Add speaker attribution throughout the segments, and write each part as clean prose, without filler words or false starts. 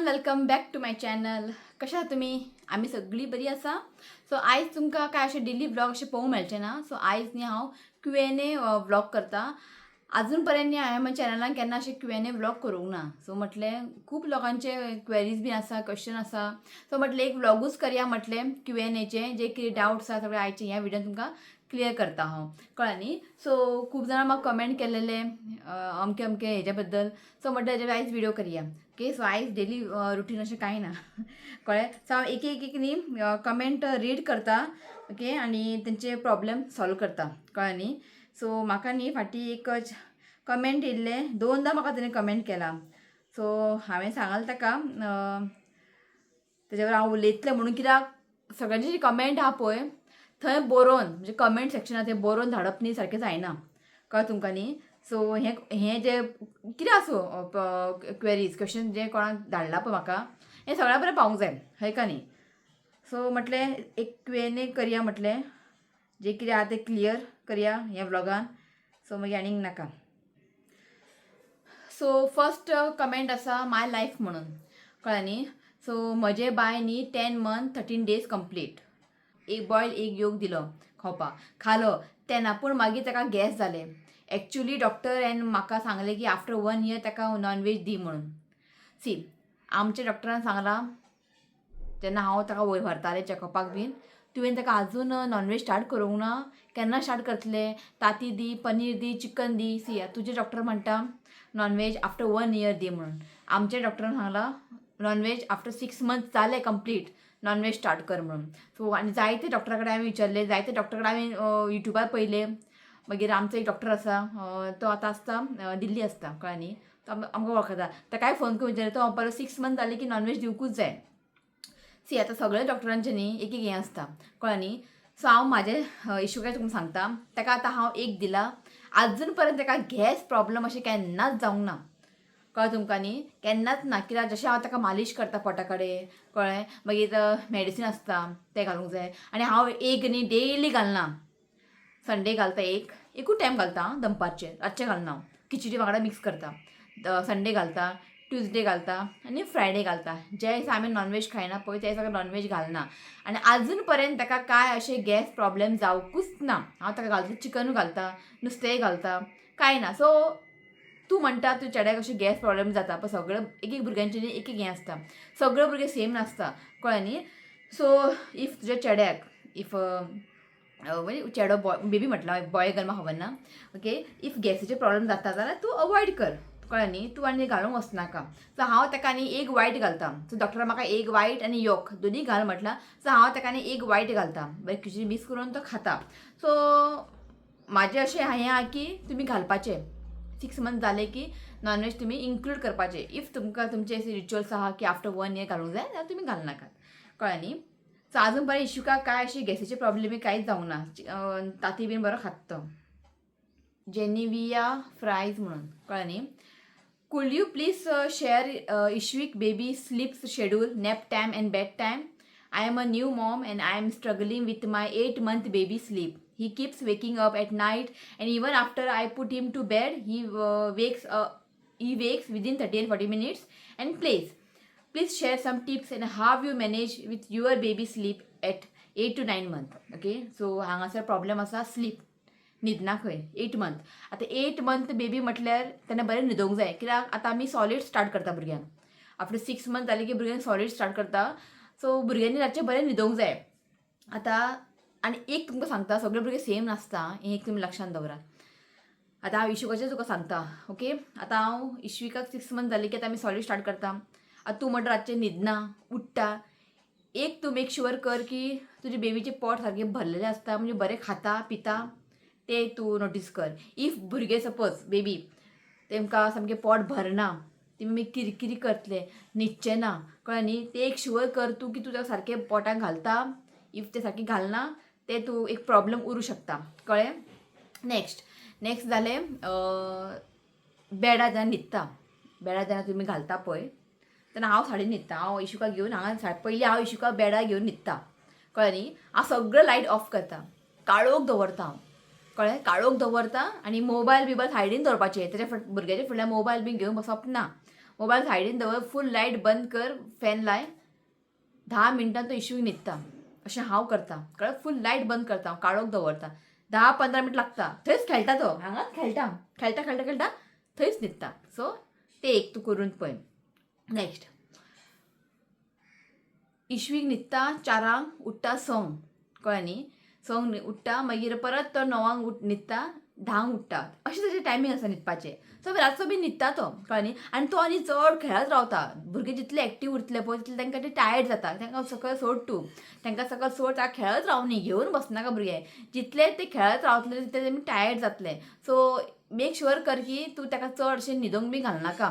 Speaker 1: Everyone, welcome back to my channel. कशा आहात तुमी? आमी सगळीं बरी आसा. सो आयज तुमकां काय अशें डेली व्लॉग अशें पळोवंक मेळचें ना. सो आयज न्ही हांव क्यू एन ए व्लॉग करता. अजून पर्यंत न्ही हांवें म्हज्या चॅनलान केन्ना अशें क्यू एन ए व्लॉग करूंक ना. सो म्हटलें, खूब लोकांचे क्वेरीज बीन आसा, क्वेश्चन आसा. सो म्हटलें, एक व्लॉगूच करया म्हटलें क्यू एन एचे. जे कितें डावट्स आसा, सगळे आयचे ह्या व्हिडियोन तुमकां क्लियर करता हांव, कळ्ळें न्ही? सो खूब जाणां म्हाका कमेंट केलेले अमके अमके हेज्या बद्दल. सो म्हटलें, हेजेर आयज व्हिडियो करया. ओके, सो आयज डेली रुटीन अशें कांय ना, कळ्ळें? सो हांव एक एक एक न्ही कमेंट रीड करता, ओके, आनी तेंचे प्रॉब्लेम सॉल्व करता, कळ्ळें न्ही? सो म्हाका न्ही फाटीं एक कमेंट येयल्लें. दोनदां म्हाका तेणें कमेंट केला. सो हांवें सांगलें ताका, तेज्यावर हांव उलयतलें म्हणून, कित्याक सगळ्यांची जी कमेंट आहा पळय, थंय बरोवन, म्हणजे कमेंट सेक्शनार थंय बरोवन धाडप न्ही सारकें जायना, कळ्ळें तुमकां न्ही? सो हें हें जें कितें आसूं, क्वेरीज, क्वेश्चन जे कोणाक धाडला पळय म्हाका, हें सगळ्या बरें पावूंक जाय, हय का न्ही? सो म्हटलें, एक क्यू एन ए करया म्हटलें, जें कितें आहा तें क्लियर करया ह्या व्लॉगान. सो मागीर आनीक नाका. सो फर्स्ट कमेंट आसा माय लायफ म्हणून, कळ्ळें न्ही? सो म्हजें बाय न्ही 10 month 13 days complete. एक बॉयल एग योक दिलो खावपाक, खालो तेन्ना, पूण मागीर ताका गॅस जाले. एक्चुली डॉक्टर एन म्हाका सांगलें की आफ्टर वन इयर ताका नॉनवेज दी म्हणून. सी, आमच्या डॉक्टरान सांगलां, जेन्ना हांव ताका वयर व्हरतालें चॅकअपाक बीन, तुवें ताका आजून नॉनवेज स्टार्ट करूंक ना, केन्ना स्टार्ट करतले? तांती दी, पनीर दी, चिकन दी. सी, तुजे डॉक्टर म्हणटा non veg after one year दी म्हणून. आमच्या डॉक्टरान सांगलां, नॉनवेज आफ्टर 6 मंथ जाले कंप्लीट, नॉनवेज स्टार्ट कर म्हणून. सो आनी जायते डॉक्टरा कडेन हांवें विचारलें, जायते डॉक्टरा कडेन हांवें युट्यूबार पळयलें. मागीर आमचो एक डॉक्टर आसा, तो आतां आसता दिल्ली आसता, कळ्ळें न्ही? तो आमकां वळखता. ताकाय फोन करून विचारलें, तो म्हणपाक लागलो, 6 मंथ जाले की नॉनवेज दिवकूच जाय. सी, आतां सगळे डॉक्टरांचें न्ही एक एक हें आसता, कळ्ळें न्ही? सो हांव म्हाजें इशू काय तुमकां सांगता. ताका आतां हांव एग दिला, आजून पर्यंत ताका गॅस प्रॉब्लम अशें केन्नाच जावंक ना, कळ्ळें तुमकां न्ही? केन्नाच ना. कित्याक जशें हांव ताका मालीश करता पोटा कडेन, कळ्ळें? मागीर मेडिसीन आसता, तें घालूंक जाय. आनी हांव एग न्ही डेली घालना. संडे घालता एक, एकूच टायम घालता आं, दनपारचें. रातचें घालना हांव. खिचडी वांगडा मिक्स करता. संडे घालता, ट्युजडे घालता आनी फ्रायडे घालता. ज्या दिसा आमी नॉनवेज खायना पळय, त्या दिसा नॉनवेज घालना. आनी आजून पर्यंत ताका कांय अशें गॅस प्रॉब्लेम जावकूच ना. हांव ताका घालता, चिकनूय घालता, नुस्तेंय घालता, कांय ना. सो तूं म्हणटा तूं चेड्याक अशें गॅस प्रॉब्लेम जाता, पण सगळे एक एक भुरग्यांचे न्ही एक एक हें आसता. सगळे भुरगे सेम नासता, कळ्ळें न्ही? सो if तुज्या चेड्याक, if म्हणजे चेडो, बॉय, बेबी म्हटलां, बॉय गर्ल म्हाका खबर ना, ओके, if गॅसीचे प्रॉब्लेम जाता जाल्यार तूं अवॉयड कर, कळ्ळें न्ही? तूं आनी घालूंक वचनाका. सो हांव ताका न्ही एग वायट घालता. सो डॉक्टरान म्हाका एग वायट आनी योक दोनी घाल म्हटलां. सो हांव ताका न्ही एग वायट घालता, बरें खिचडी मिक्स करून तो खाता. सो म्हाजें अशें हें आहा की तुमी घालपाचें, 6 मंथ जाले की नॉनवेज तुमी इन्क्लूड करपाचें. If तुमकां तुमचे रिच्युअल्स आहा की आफ्टर वन इयर घालूंक जाय जाल्यार तुमी घालनाकात, कळ्ळें न्ही? सो आजून पर्यंत इशुकाक कांय अशी गॅसीचे प्रॉब्लेम कांयच जावंक ना. तांती बीन बरो खाता तो. जेनिविया फ्रायज म्हणून, कळ्ळें न्ही? Could you please share Ishvik baby sleep schedule, nap time and bed time? I am a new mom and I am struggling with my 8 month baby sleep. He keeps waking up at night, and even after I put him to bed, he wakes within 30 and 40 minutes and plays. Please share some tips and how you manage with your baby sleep at 8 to 9 month. Okay, so हांगासर problem आसा slip, न्हिदना खंय 8 month. आतां 8 month baby म्हटल्यार तेन्ना बरें न्हिदोंक जाय, कित्याक आतां आमी सॉलीड स्टार्ट करता भुरग्यांक. आफ्टर 6 मंथ जाले की भुरग्यांक सॉलीड स्टार्ट करता. सो भुरग्यांनी रातचें बरें न्हिदोंक जाय. आतां आनी एक तुमकां सांगता, सगळे भुरगे सेम नासता, हें एक तुमी लक्षांत दवरात. आतां हांव इशुकाचें तुका सांगता, ओके? आतां हांव इश्विकाक 6 मंथ जाले की आतां आमी सॉलीड स्टार्ट करता. आतां तूं म्हणटा रातचें न्हिदना, उठ्ठा. एक तूं मेक शुअर कर की तुजे बेबीचें पोट सारकें भरलेलें आसता, म्हणजे बरें खाता पिता तें तूं नोटीस कर. If भुरगें, सपोज बेबी, तेमकां सामकें पोट भरना, तेमी मागीर किरकिरी करतले, न्हिदचें ना, कळ्ळें न्ही? तें एक शुअर कर तूं की तूं ताका सारकें पोटाक घालता. If तें सारकें घालना, तें तूं एक प्रॉब्लम उरूं शकता, कळ्ळें? नेक्स्ट नेक्स्ट जालें, बेडार जेन्ना न्हिदता, बेडार जेन्ना तुमी घालता पळय, तेन्ना हांव सायडीन न्हिदता. हांव इशुकाक घेवन हांगा, पयलीं हांव इशुकाक बेडार घेवन न्हिदता, कळ्ळें न्ही? हांव सगळें लायट ऑफ करता, काळोख दवरता हांव, कळ्ळें? काळोख दवरता आनी मोबायल बिबायल सायडीन दवरपाचें. तेच्या भुरग्याच्या फुडल्यान मोबायल बीन घेवन बसप ना. मोबायल सायडीन दवर, फूल लायट बंद कर, फॅन लाय, 10 मिनटां तो इशूक न्हिदता. अशें हांव करता, कळ्ळें? फूल लायट बंद करता हांव, काळोख दवरता, 10-15 मिनट लागता, थंयच खेळटा तो, हांगाच खेळटा खेळटा खेळटा खेळटा थंयच न्हिदता. सो ते एक तूं करून पळय. नेक्स्ट, इश्वीक न्हिदता 4 उठ्ठा 6, कळ्ळें न्ही? 6 उठ्ठा, मागीर परत तो 9 न्हिदता, 10 उठ्ठा. अशें ताजें टायमींग आसा न्हिदपाचें. सो रातचो बी न्हिदता तो, कळ्ळें न्ही? आनी तो आनी चड खेळत रावता. भुरगे जितले एक्टीव उरतले पळय तितले तांकां ते टायर्ड जाता. तांकां सकयल सोड तूं, तांकां सकयल सोड, ताका खेळत रावनी, घेवन बसनाका. भुरगे जितले ते खेळत रावतले तितले तेमी टायर्ड जातले. सो मेक शुअर कर की तूं ताका चड अशें न्हिदोंक बी घालनाका,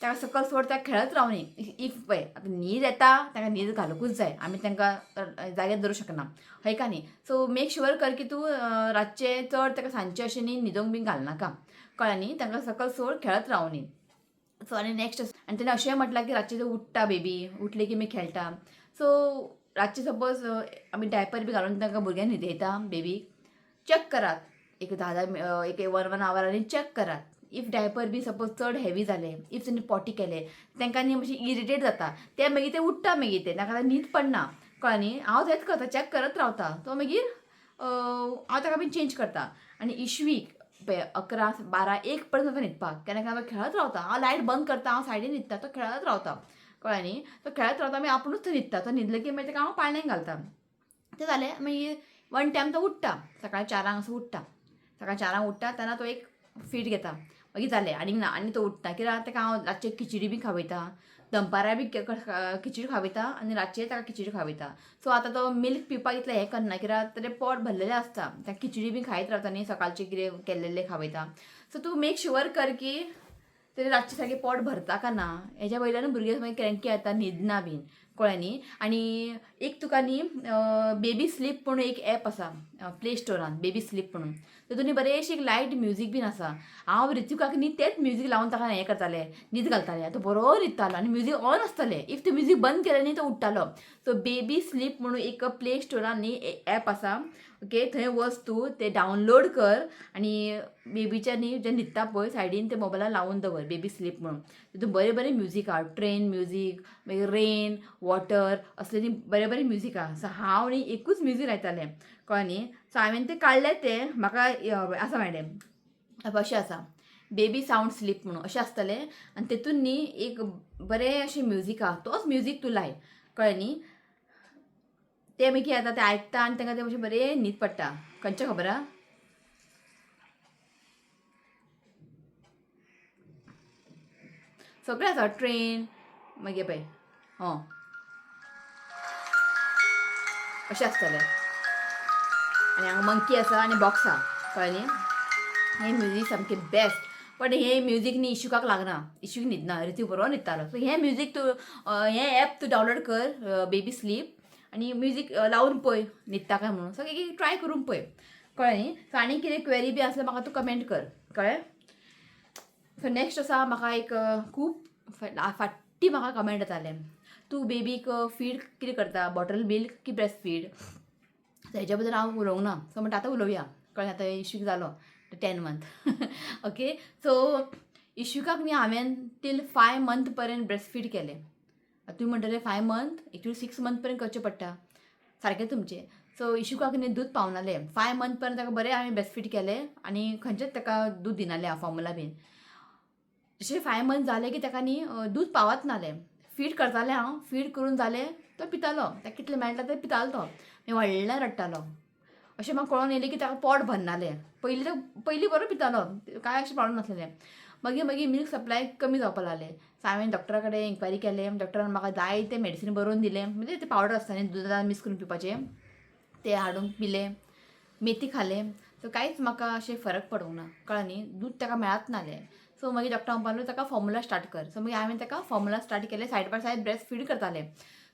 Speaker 1: ताका सकयल सोड, ताका खेळत रावनी. If पळय आतां न्हीद येता, ताका न्हीद घालुंकूच जाय, आमी तांकां जाग्यार दवरूंक शकना, हय का न्ही? सो मेक शुअर कर की तूं रातचें चड ताका सांजचें अशें न्ही न्हिदोंक बी घालनाका, कळ्ळें न्ही? तांकां सकयल सोड, खेळत रावनी. सो आनी नेक्स्ट, आनी तेणें अशेंय म्हटलां की रातचें उठ्ठा बेबी, उठले की मागीर खेळटा. सो रातचें सपोज आमी डायपर बी घालून तांकां भुरग्यांक न्हिदयता, बेबीक चॅक करात एक धा धा एक वन वन आवरांनी चॅक करात. If diaper B suppose चड हेवी जालें, if तेणी पॉटी केलें, तांकां न्ही मातशें इरिटेट जाता ते, मागीर ते उठ्ठा, मागीर ते तांकां न्हीद पडना, कळ्ळें न्ही? हांव तेंच करता, चॅक करत रावता. तो मागीर हांव ताका बी चेंज करता. आनी इश्वीक पळय 11, 12, 1 पर्यंत जाता न्हिदपाक. केन्ना केन्ना खेळत रावता. हांव लायट बंद करता, हांव सायडीन न्हिदता, तो खेळत रावता, कळ्ळें न्ही? तो खेळत रावता, मागीर आपुणूच थंय न्हिदता. तो न्हिदलो की मागीर ताका हांव पाळण्यांत घालता. तें जालें, मागीर वन टायम तो उठ्ठा, सकाळी 4 असो उठ्ठा. सकाळी 4 उठ्ठा तेन्ना तो एक फीड घेता, मागीर जालें, आनीक ना, आनी तो उठ्ठा. कित्याक ताका हांव रातचें खिचडी बी खावयता, दनपारां बी खिचडी खावयता आनी रातचें ताका खिचडी खावयता. सो आतां तो मिल्क पिवपाक इतलें हें करना, कित्याक ताजें पोट भरलेलें आसता, ताका खिचडी बी खायत रावता न्ही, सकाळचें कितें केल्लेलें खावयता. सो तूं मेक शुअर कर की तेजें रातचें सारकें पोट भरता का ना. हेज्या वयल्यान भुरगें मागीर क्रँकी जाता, न्हिदना बीन, कळ्ळें न्ही? आनी एक तुका न्ही बेबी स्लीप म्हणून एक एप आसा प्ले स्टोरान, बेबी स्लीप म्हणून, तितून बरेंशें एक लायट म्युजीक बीन आसा. हांव ऋतिकाक न्ही तेंच म्युजीक लावन ताका हें करतालें, न्हीद घालतालें. तो बरो न्हिदतालो आनी म्युजीक ऑन आसतालें. If तें म्युजीक बंद केलें न्ही, तो उठ्ठालो. सो बेबी स्लीप म्हणून एक प्ले स्टोरान न्ही एप आसा, ओके? थंय वच तूं, तें डावनलोड कर आनी बेबीच्या न्ही जें न्हिदता पळय सायडीन ते मोबायलार लावन दवर बेबी स्लीप म्हणून. तितून बरें बरें म्युजीक आहा, ट्रेन म्युजीक, मागीर रेन वॉटर, असले न्ही बरें बरें म्युजीक आहा. सो हांव न्ही एकूच म्युजीक लायतालें, कळ्ळें न्ही? सो हांवें तें काडलें, तें म्हाका आसा मेळ्ळें. अशें आसा बेबी सावंड स्लीप म्हणून अशें आसतलें आनी तेतून न्ही एक बरें अशें म्युजीक आहा, तोच म्युजीक तूं लाय, कळ्ळें न्ही? ते मागीर कितें जाता, तें आयकता आनी तांकां तें मातशें बरें न्हीद पडटा. खंयचें खबर आहा? सगळें आसा, ट्रेन मागीर पळय, हं अशें आसतलें. आनी हांगा मंकी आसा आनी बॉक्स आहा, कळ्ळें न्ही? हें म्युजीक सामकें बेस्ट, बट हें म्युजीक न्ही इशुकाक लागना, इशूक न्हिदना, ऋतू बरो न्हिदतालो. सो हें म्युजीक तूं, हें एप तूं डावनलोड कर बेबी स्लीप आनी म्युजीक लावन पळय न्हिदता काय म्हणून. सो एक ट्राय करून पळय, कळ्ळें न्ही? सो आनी कितें क्वेरी बी आसल्यार म्हाका तूं कमेंट कर, कळ्ळें? सो नेक्स्ट आसा, म्हाका एक खूब फाटी म्हाका कमेंट येतालें, तूं बेबीक फीड कितें करता, बॉटल मिल्क की ब्रेस्ट फीड? सो हेज्या बद्दल हांव उलोवंक ना. सो म्हणटा आतां उलोवया, कळ्ळें? आतां इशूक जालो 10 मंथ, ओके? सो इशुकाक न्ही हांवें टील 5 मंथ पर्यंत ब्रेस्ट फीड केलें. आतां तुमी म्हणटले 5 मंथ, एक्चुली 6 मंथ पर्यंत करचें पडटा, सारकें तुमचें. सो इशुकाक न्ही दूद पावनालें 5 मंथ पर्यंत, ताका बरें हांवें ब्रेस्ट फीड केलें आनी खंयचेंच ताका दूद दिनालें हांव फॉर्मुला बीन. जशें 5 मंथ जालें की ताका न्ही दूद पावत नालें. फीड करतालें हांव, फीड करून जालें तो पितालो, ताका कितलें मेळटा तें पितालो तो, मागीर व्हडल्यान रडटालो. अशें म्हाका कळोन येयलें की ताका पोट भरनालें. पयलीं तो पयलीं बरो पितालो, कांय अशें प्रॉब्लम नासलेलें. मागीर मागीर मिल्क सप्लाय कमी जावपाक लागलें. सो हांवें डॉक्टरा कडेन इन्क्वायरी केलें, डॉक्टरान म्हाका जायते मेडिसीन बरोवन दिलें, म्हणजे ते पावडर आसता न्ही दुदान मिक्स करून पिवपाचें, तें हाडून पिलें, मेथी खालें. सो कांयच म्हाका अशें फरक पडूंक ना, कळ्ळें न्ही? दूद ताका मेळत नासलें. सो मागीर डॉक्टर म्हणपाक लागलो ताका फॉर्मुला स्टार्ट कर. सो मागीर हांवें ताका फॉर्मुला स्टार्ट केलें, side by side breast feed करतालें.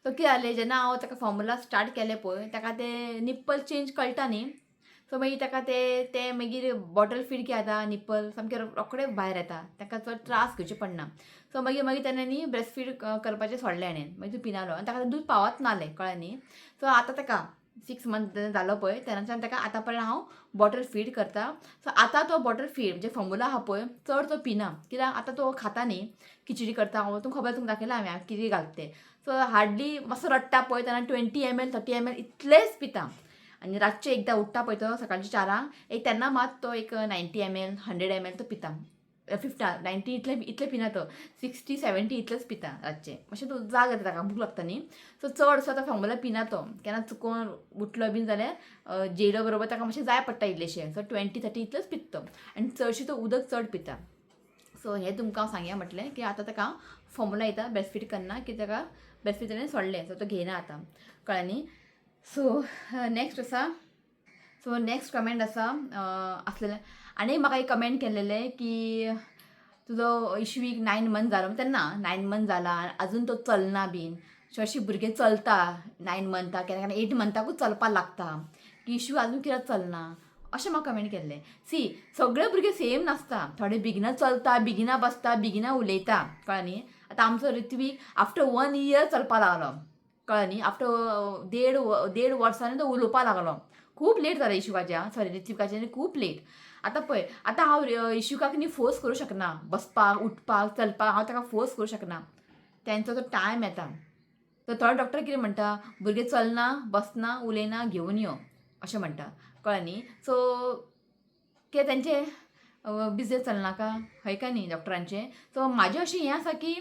Speaker 1: सो कितें जालें, जेन्ना हांव ताका फॉर्मुला स्टार्ट केलें पळय, ताका तें निप्पल चेंज कळटा न्ही, सो मागीर ताका तें तें मागीर बॉटल फीड कितें जाता, निप्पल सामकें रोखडें भायर येता, ताका चड त्रास घेवचे पडना. सो मागीर मागीर तेणें न्ही ब्रेस्ट फीड करपाचें सोडलें हाणें, मागीर तूं पिनालो आनी ताका दूद पावत नासलें, कळ्ळें न्ही? सो आतां ताका 6 मंथ जालो पळय तेन्नाच्यान ताका आतां पर्यंत हांव बॉटल फीड करता. सो आतां तो बॉटल फीड म्हणजे फॉर्मुला आहा पळय, चड तो पिना, कित्याक आतां तो खाता न्ही. खिचडी करता हांव, तुमकां खबर, तुमकां दाखयलां हांवें कितें घालता तें. सो हार्डली मातसो रडटा पळय तेन्ना 20 ml, 30 ml इतलेंच पिता. आनी रातचें एकदां उठ्ठा पळय तो सकाळच्या 4 एक तेन्ना मात तो एक 90 ml, 100 ml तो पिता. 50, 90 इतले इतले पिना तो, 60, 70 इतलेच पिता रातचें. मातशें तो जाग येता ताका, भूक लागता न्ही. सो चड असो आतां फॉर्मुला पिना तो. केन्ना चुकोन उठलो बीन जाल्यार जेयलो बरोबर ताका मातशें जाय पडटा इल्लेशें. सो 20, 30 इतलेच पिता तो आनी चडशी तो उदक चड पिता. सो हें तुमकां हांव सांगया म्हटलें की आतां ताका फॉर्मुला येता, ब्रेस्ट फीड करना, की ताका ब्रेस्ट फीड ताणें सोडलें. सो तो घेयना आतां, कळ्ळें न्ही. सो नेक्स्ट आसा, सो नेक्स्ट कमेंट आसा आसलेलें. आनी म्हाका एक कमेंट केल्लेलें की तुजो इश्वीक 9 मंथ जालो तेन्ना, 9 मंथ जाला अजून तो चलना बीन. अशी भुरगे चलता 9 मंथाक, केन्ना केन्ना 8 मंथाकूच चलपाक लागता, की इशू अजून कित्याक चलना, अशें म्हाका कमेंट केल्लें. सी, सगळे भुरगे सेम नासता. थोडे बेगिना चलता, बेगिना बसता, बेगिना उलयता, कळ्ळें न्ही. आतां आमचो ऋत्वीक आफ्टर वन इयर चलपाक लागलो, कळ्ळें न्ही. आफ्टर 1.5 वर्सांनी तो उलोवपाक लागलो. खूब लेट जालें इशुकाच्या, सॉरी, ऋत्विकाच्या खूब लेट. आतां पळय, आतां हांव इशुकाक न्ही फोर्स करूं शकना बसपाक, उठपाक, चलपाक. हांव ताका फोर्स करूं शकना. तेंचो तो टायम येता. तर थोडे डॉक्टर कितें म्हणटा, भुरगें चलना, बसना, उलयना, घेवन यो अशें म्हणटा, कळ्ळें न्ही. सो कितें तेंचे बिजनेस चलनाका, हय काय न्ही डॉक्टरांचें? सो म्हाजें अशें हें आसा की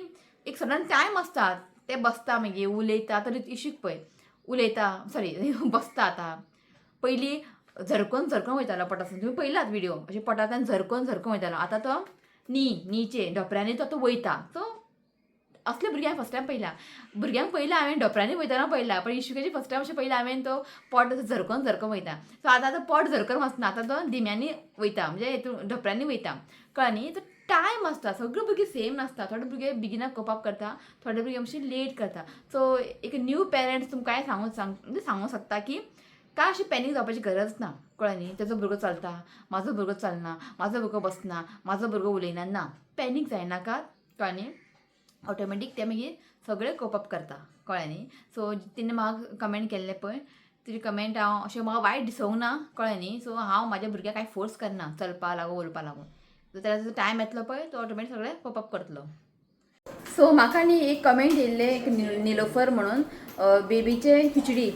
Speaker 1: एक सडन टायम आसता, ते बसता, मागीर उलयता. तरी इशूक पळय, उलयता, सॉरी, बसता आतां. पयलीं झरकोन झरकोन वयतालो पोटासून, तुमी पयलात विडियो, अशें पोटांतल्यान झरकोन झरकोन वयतालो. आतां तो न्ही, नीचे ढोपऱ्यांनी तो आतां वयता. सो असले भुरग्यांक फर्स्ट टायम पयला, भुरग्यांक पयला हांवें ढोपऱ्यांनी वयतना पळयला, पण इशुकाची फर्स्ट टायम अशें पयलें हांवें, तो पोट असो झरकोन झरकोन वयता. सो आतां तो पोट झरकोन वचना, आतां तो दिम्यांनी वयता, म्हणजे हितून ढोपऱ्यांनी वयता, कळ्ळें न्ही. तो टायम आसता. सगळे भुरगे सेम नासता. थोडे भुरगे बेगिना कोप अप करता, थोडे भुरगे मातशे लेट करता. सो एक न्यू पेरंट्स तुमकां सांगूं सांग म्हणजे सांगूंक शकता की काय अशी पॅनीक जावपाची गरज ना, कळ्ळें न्ही. तेजो भुरगो चलता, म्हाजो भुरगो चलना, म्हाजो भुरगो बसना, म्हाजो भुरगो उलयना, ना, पॅनीक जायनाका, कळ्ळें न्ही. ऑटोमॅटीक ते मागीर सगळें कोप अप करता, कळ्ळें न्ही. सो तिणें म्हाका कमेंट केल्लें पळय, तुजी कमेंट हांव अशें म्हाका वायट दिसोंक ना, कळ्ळें न्ही. सो हांव म्हाज्या भुरग्याक कांय फोर्स करना चलपा लागून, उलोवपा लागून. सो तेजो टायम येतलो पळय, तो ऑटोमॅटीक सगळें कोप अप करतलो. सो म्हाका न्ही एक कमेंट येयल्लें, एक निलोफर म्हणून, बेबीचे खिचडी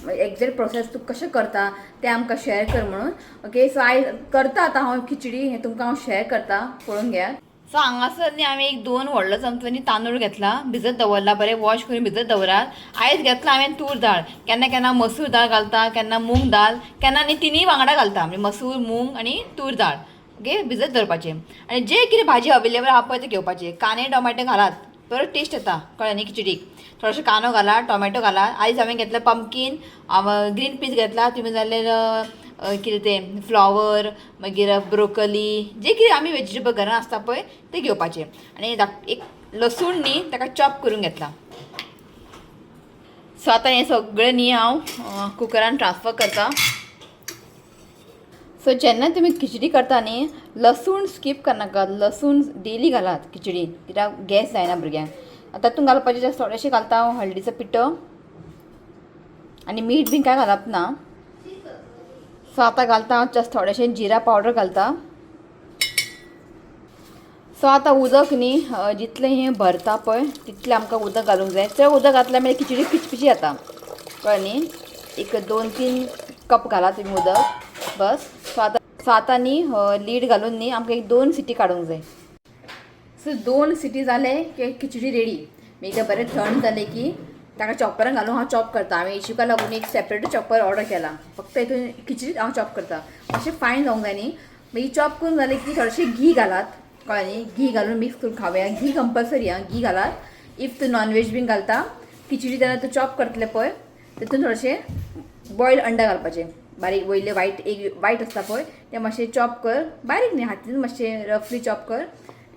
Speaker 1: एक्झॅक्ट प्रोसेस तूं कशें करता तें आमकां शेअर कर म्हणून. ओके, सो आयज करता आतां हांव खिचडी, हें तुमकां हांव शेअर करता, पळोवन घेयात. सो हांगासर न्ही हांवें एक दोन व्हडलो चमचो न्ही तांदूळ घेतला, भिजत दवरला, बरें वॉश करून भिजत दवरात. आयज घेतला हांवें तूर दाळ. केन्ना केन्ना मसूर दाळ घालता, केन्ना मूंग दाळ, केन्ना न्ही तिनूय वांगडा घालता, म्हणजे मसूर, मूंग आनी तूर दाळ. ओके, भिजत दवरपाचें आनी जे कितें भाजी अवेलेबल आहा पळय ते घेवपाचे. कांदे, टोमॅटो घालात, बरो टेस्ट येता, कळ्ळें न्ही खिचडीक. थोडोसो कांदो घाला, टोमॅटो घाला. आयज हांवें घेतलें पंपकीन, ग्रीन पीस घेतला. तुमी जाल्यार कितें तें फ्लॉवर, मागीर ब्रोकली, जे कितें आमी वेजिटेबल घरान आसता पळय ते घेवपाचे. आनी एक लसूण न्ही ताका चॉप करून घेतला. सो आतां हें सगळें न्ही हांव कुकरान ट्रान्सफर करता. सो जेन्ना तुमी खिचडी करता न्ही, लसूण स्कीप करनाका. लसूण डेली घालात खिचडीन, कित्याक गॅस जायना भुरग्यांक. आतां तातूंत घालपाचें जस्ट थोडेशें घालता हांव हळदीचो पिठो आनी मीठ बीन कांय घालप ना. सो आतां घालता हांव जस्ट थोडेशें जिरा पावडर घालता. सो आतां उदक न्ही जितलें हें भरता पळय तितलें आमकां उदक घालूंक जाय. चड उदक घातल्यार मागीर खिचडी पिचपिची जाता, कळ्ळें न्ही. एक 2-3 कप घाला तुमी उदक, बस. सो आतां न्ही लीड घालून न्ही आमकां एक दोन सिटी काडूंक जाय. सो दोन सिटी जाले की खिचडी रेडी. मागीर तें बरें थंड जालें की ताका चॉपरान घालून हांव चॉप करता. हांवें इशुका लागून एक सेपरेट चॉपर ऑर्डर केला, फक्त हितून खिचडीच हांव चॉप करता. मातशें फायन जावंक जाय न्ही. मागीर चॉप करून जालें की थोडेशें घी घालात, कळ्ळें न्ही. घी घालून मिक्स करून खावया. घी कंपल्सरी आं, घी घालात. If तूं नॉन वेज बीन घालता खिचडी, तेन्ना तूं चॉप करतलें पळय तितून थोडेशें बॉयल्ड अंडा घालपाचें बारीक. वयले वायट, एक वायट आसता पळय, तें मातशें चॉप कर, बारीक न्ही, हातीन मातशें रफली चॉप कर,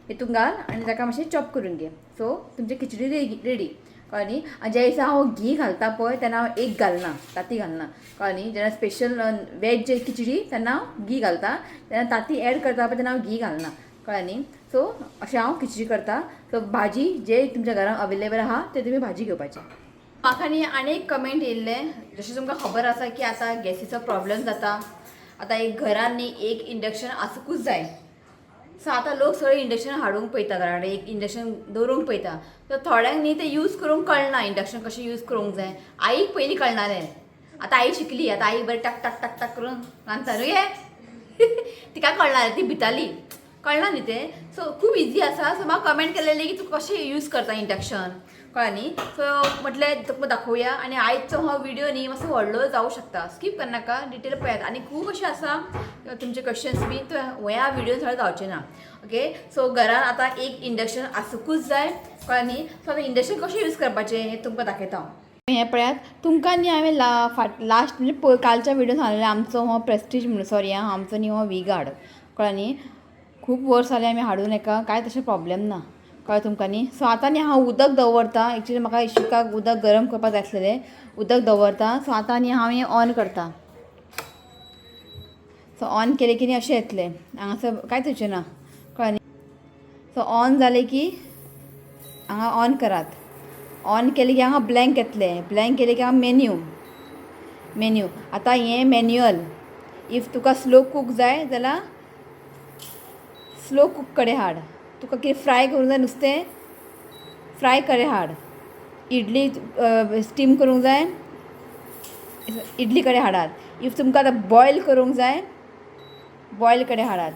Speaker 1: हितून घाल आनी ताका मातशें चॉप करून घे. सो तुमची खिचडी रेडी, कळ्ळें न्ही. आनी ज्या दिसा हांव घी घालता पळय तेन्ना हांव एग घालना, तांती घालना, कळ्ळें न्ही. जेन्ना स्पेशल वेज खिचडी तेन्ना हांव घी घालता, तेन्ना तांती एड करता पळय तेन्ना हांव घी घालना, कळ्ळें न्ही. सो अशें हांव खिचडी करता. सो भाजी जे तुमच्या घरान अवेलेबल आहा ते तुमी भाजी घेवपाची. म्हाका न्ही आनी एक कमेंट येयल्लें, जशें तुमकां खबर आसा की आतां गॅसीचो प्रॉब्लम जाता. आतां एक घरान न्ही एक इंडक्शन आसूंकूच जाय. सो आतां लोक सगळे इंडक्शन हाडूंक पळयता, घरा कडेन एक इंडक्शन दवरूंक पळयता. सो थोड्यांक न्ही तें यूज करूंक कळना, इंडक्शन कशें यूज करूंक जाय. आईक पयलीं कळनालें, आतां आई शिकली. आतां आई बरें टाक टाक टाक टाक करून रांदता न्हू गे. तिका कळनालें, ती भिताली, कळना न्ही तें. सो खूब इजी आसा. सो म्हाका कमेंट केलेली की तूं कशें यूज करता इंडक्शन, कळ्ळें न्ही. सो म्हटलें तुका दाखोवया. आनी आयचो हो व्हिडियो न्ही मातसो व्हडलो जावं शकता, स्कीप करनाका, डिटेल पळयात. आनी खूब अशें आसा तुमचे क्वेश्चन्स बी, तो ह्या व्हिडियोन सगळें जावचें ना. ओके, सो घरान आतां एक इंडक्शन आसुंकूच जाय, कळ्ळें न्ही. सो आतां इंडक्शन कशें यूज करपाचें हें तुमकां दाखयता हांव. हें पळयात, तुमकां न्ही हांवें फाट लास्ट म्हणजे कालच्या व्हिडियो सांगलेलें आमचो हो प्रेस्टीज म्हणून, सॉरी आं, आमचो न्ही हो वी गार्ड, कळ्ळें न्ही. खूब वर्स जालें आमी हाडून हेका, कांय तशें प्रॉब्लेम ना, कळ्ळें तुमकां न्ही. सो आतां न्ही हांव उदक दवरता. एक्चुली म्हाका इशुकाक उदक गरम करपाक जाय आसलेलें, उदक दवरता. सो आतां न्ही हांव हें ऑन करता. सो ऑन केलें की न्ही अशें येतलें, हांगासर कांयच येवचें ना, कळ्ळें न्ही. सो ऑन जालें की हांगा ऑन करात. ऑन केलें की हांगा ब्लँक येतलें. ब्लँक केलें की हांगा मेन्यू, मेन्यू. आतां हें मॅन्युअल, if तुका स्लो कूक जाय जाल्यार स्लो कूक कडेन हाड. तुका कितें फ्राय करूंक जाय नुस्तें, फ्राय कडेन हाड. इडली स्टीम करूंक जाय, इडली कडेन हाडात. If तुमकां आतां बॉयल करूंक जाय, बॉयल कडेन हाडात.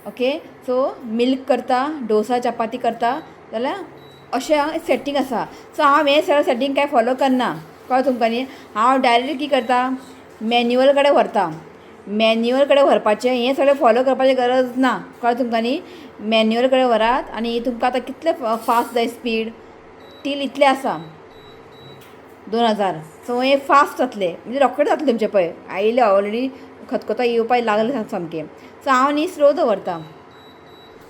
Speaker 1: ओके, सो मिल्क करता, डोसा चपाती करता जाल्यार अशें सेटींग आसा. सो हांव हें सगळें सेटींग कांय फॉलो करना, कळ्ळें तुमकां न्ही. हांव डायरेक्ट कितें करता, मॅन्युअल कडेन व्हरता. मॅन्युअल कडेन व्हरपाचें, हें सगळें फॉलो करपाची गरज ना, कळ्ळें तुमकां न्ही. मॅन्युअल कडेन व्हरात आनी तुमकां आतां कितलें फास्ट जाय स्पीड टील इतलें आसा 2000. सो हें फास्ट जातलें, म्हणजे रोखडें जातलें तुमचें. पळय आयलें ऑलरेडी, खतखतो येवपाक लागलें सामकें. सो हांव न्ही स्लो दवरता,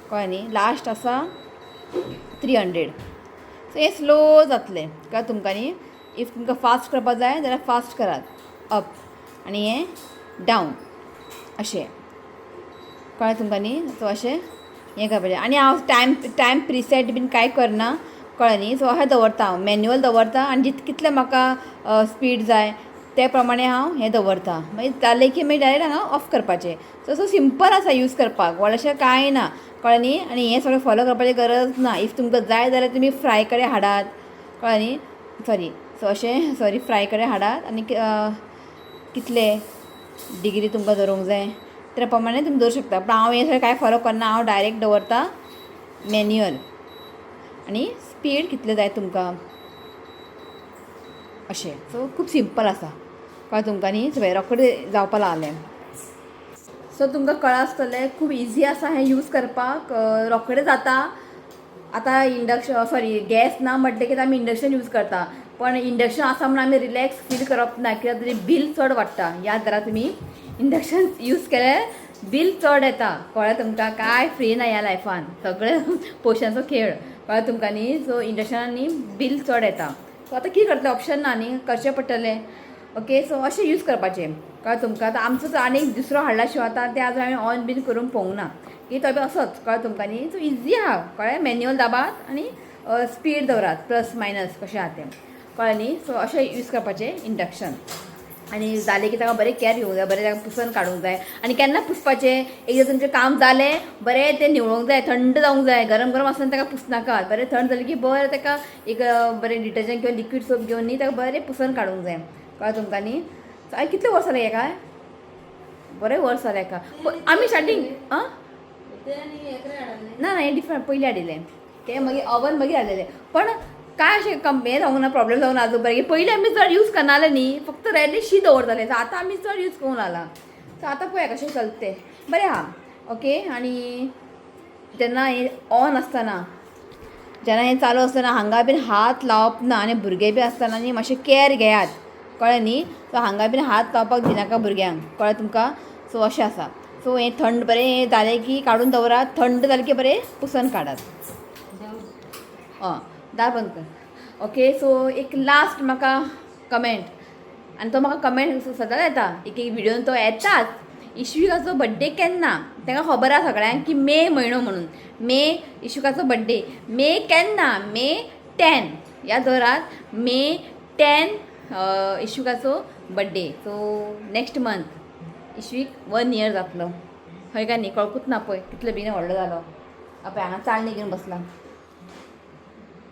Speaker 1: कळ्ळें न्ही. लास्ट आसा 300. सो हें स्लो जातलें, कळ्ळें तुमकां न्ही. If तुमकां फास्ट करपाक जाय जाल्यार फास्ट करात, अप आनी हें डावन अशें, कळ्ळें तुमकां न्ही. सो अशें हें करपाचें. आनी हांव टायम टायम प्रिसेट बीन कांय करना, कळ्ळें न्ही. सो अशें दवरता हांव, मॅन्युअल दवरता आनी कितलें म्हाका स्पीड जाय ते प्रमाणे हांव हें दवरता. मागीर जालें की मागीर डायरेक्ट हांगा ऑफ करपाचें. सो सो सिंपल आसा यूज करपाक, व्हडलेशें कांय ना, कळ्ळें न्ही. आनी हें सगळें फॉलो करपाची गरज ना. If तुमकां जाय जाल्यार तुमी फ्राय कडेन हाडात, कळ्ळें न्ही. सॉरी, सो अशें सॉरी, फ्राय कडेन हाडात आनी कितले डिग्री तुमकां दवरूंक जाय त्या प्रमाणे तुमी दवरूंक शकता. पूण हांव हें सगळें कांय फॉलो करना, हांव डायरेक्ट दवरता मॅन्युअल आनी स्पीड कितले जाय तुमकां अशें. सो खूब सिंपल आसा, कळ्ळें तुमकां न्ही. सगळें रोखडें जावपा लागलें. सो तुमकां कळ्ळां आसतलें, खूब इजी आसा हें यूज करपाक, रोखडें जाता. आतां इंडक्शन सॉरी गॅस ना म्हटलें की आमी इंडक्शन यूज करता, पण इंडक्शन आसा म्हणून आमी रिलॅक्स फील करप ना, कित्याक तरी बील चड वाडटा. याद धरा, तुमी इंडक्शन यूज केल्यार बील चड येता, कळ्ळें तुमकां. कांय फ्री ना ह्या लायफान, सगळें पयशांचो खेळ, कळ्ळें तुमकां न्ही. सो इंडक्शनान न्ही बील चड येता. सो आतां कितें करतलें, ऑप्शन ना न्ही, करचें पडटलें. ओके, सो अशें यूज करपाचें, कळ्ळें तुमकां. आतां आमचो तो आनी एक दुसरो हाडला शिवाय आतां तें आजून हांवें ऑन बीन करूंक पळोवंक ना, की तो बी असोच, कळ्ळें तुमकां न्ही. सो इजी आहा, कळ्ळें. मॅन्युअल दाबात आनी स्पीड दवरात, प्लस मायनस कशें आहा तें, कळ्ळें न्ही. सो अशें यूज करपाचें इंडक्शन. आनी जालें की ताका बरें कॅर घेवंक जाय, बरें ताका पुसून काडूंक जाय. आनी केन्ना पुसपाचें, एकदां तुमचें काम जालें बरें तें न्हिवळोंक जाय, थंड जावंक जाय. गरम गरम आसतना ताका पुसनाकात. बरें थंड जालें की बरें ताका एक बरें डिटर्जंट किंवा लिक्वीड सोप घेवन न्ही ताका बरें पुसून काडूंक जाय, कळ्ळें तुमकां न्ही. सो आनी कितले वर्स जालें हेका, बरें वर्स जालें हेका. आमी स्टार्टींग आं ना ना, हें डिफरंट पयलीं हाडिल्लें तें, मागीर ओवन मागीर हाडलेलें. पण काय अशें कम हें जावंक ना, प्रॉब्लेम जावंक ना आजून पर्यंत. पयलीं आमी चड यूज करनाले न्ही, फक्त रेडली शीत दवरताले. सो आतां आमी चड यूज करूंक लागला. सो आतां पळया कशें चलता तें, बरें आहा. ओके, आनी जेन्ना हें ऑन आसतना, जेन्ना हें चालू आसतना हांगा बीन हात लावप ना. आनी भुरगे बी आसतना न्ही मातशें कॅर घेयात, कळ्ळें न्ही. सो हांगा बीन हात लावपाक दिनाका भुरग्यांक, कळ्ळें तुमकां. सो अशें आसा. सो हें थंड बरें जालें की काडून दवरात, थंड जालें की बरें पुसून काडात. दार बंद कर. ओके, सो एक लास्ट म्हाका कमेंट, आनी तो म्हाका कमेंट सदांच येता, एक एक व्हिडियोन तो येताच. इश्विकाचो बड्डे केन्ना? तांकां खबर आसा सगळ्यांक की मे म्हयनो म्हणून, मे इश्विकाचो बड्डे. मे केन्ना? मे 10. याद दवरात, मे 10 इश्विकाचो birthday. So next month Ishwik 1 year जातलो. हय काय न्ही? कळकूच ना पळय कितले बेगीन व्हडलो जालो. पळय हांगा चाळणी घेवन बसला.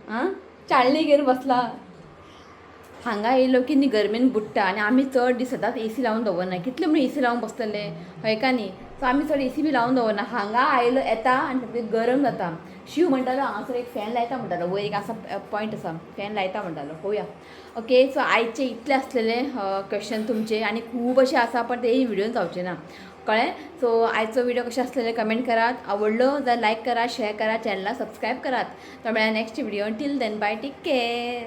Speaker 1: आं, चाळणी घेवन बसला. हांगा येयलो की न्ही गरमेन बुडटा आनी आमी चड दीस सदांच एसी लावन दवरना. कितले म्हणून एसी लावन बसतले? हय का न्ही? सो आमी चड एसी बी लावन दवरना. हांगा आयलो येता आनी सामकें गरम जाता. शिव म्हणटालो हांगासर एक फॅन लायता म्हणटालो, वयर एक आसा पॉयंट आसा, फॅन लायता म्हणटालो. पळोवया. ओके, सो आयचे इतले आसलेले क्वेश्चन तुमचे आनी खूब अशे आसा, पण ते व्हिडियोन जावचे ना, कळ्ळें? सो आयचो व्हिडिओ कशें आसलेले कमेंट करात. आवडलो जाल्यार लायक करा, शेअर करा, चॅनला सबस्क्रायब करात. तो मेळ्ळा next video. Till then, bye, take care.